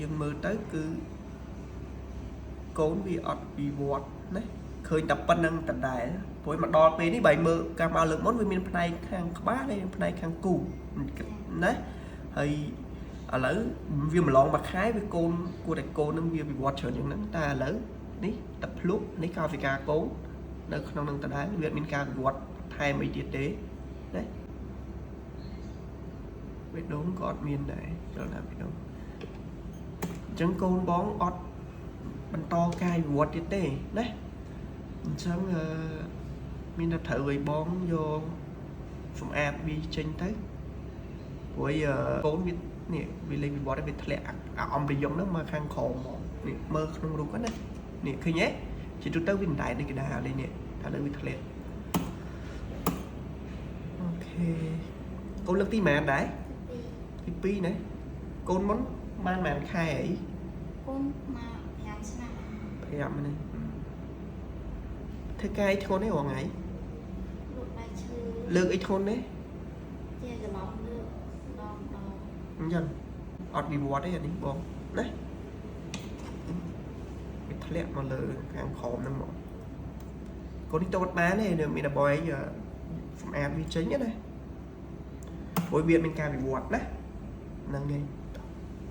យើងមើលទៅគឺកូនវាអត់វិវត្តណាឃើញតែប៉ុណ្្នឹងដដែលព្រោះមកដល់ពេលនេះបើមើលកាលមកលើកមុនវាមានផ្នែកខាងក្បាលហើយនិងផ្នែកខាងគូណាហើយឥឡូវវាម្លងមួយខែវាកូនគួរតែកូននឹងវាវិវត្តច្រើនជាងហ្នឹងតែឥឡូវនេះតែភ្លុកនេះកាលវិការកូននៅក្នុងនឹងដដែលវាអត់មានការវិវត្តថែមអីទៀតទេណាបេះដូងក៏អត់មានដែរចលនាបេះដូង អញ្ចឹងកូនបងអត់បន្តកាយវិវត្តទៀតទេណាអញ្ចឹងអឺមានតែត្រូវឲ្យបងយកសម្អាតវាចេញទៅព្រោះអីកូនវានេះវាលេងវិវត្តឲ្យវាធ្លាក់អាអំប្រយងហ្នឹងមកខាងក្រោមហ្មងនេះមើលក្នុងរូបហ្នឹងណានេះឃើញទេជាទូទៅវាមិនដែរដូចកដាលនេះតែលើវាធ្លាក់OK កូនលើកទីប៉ុន្មានដែរ ទី ទី2ណាកូនមុនបានប៉ុន្មានខែអី 2កូនមក5ឆ្នាំ 5នេះធ្វើការអីធ្ងន់ទេរាល់ថ្ងៃ លក់បាយឈើ លើកអីធ្ងន់ទេ ជាច្រឡំលើកម្ដងម្ដង អញ្ចឹងអត់វិវត្តទេអានេះបងណាវាធ្លាក់មកលើខាងក្រោមហ្នឹងមកកូននេះតូតបានទេនៅមានតែបងឯងសម្អាតវាចេញណាព្រោះវាអត់មានការវិវត្តណាហ្នឹងឯង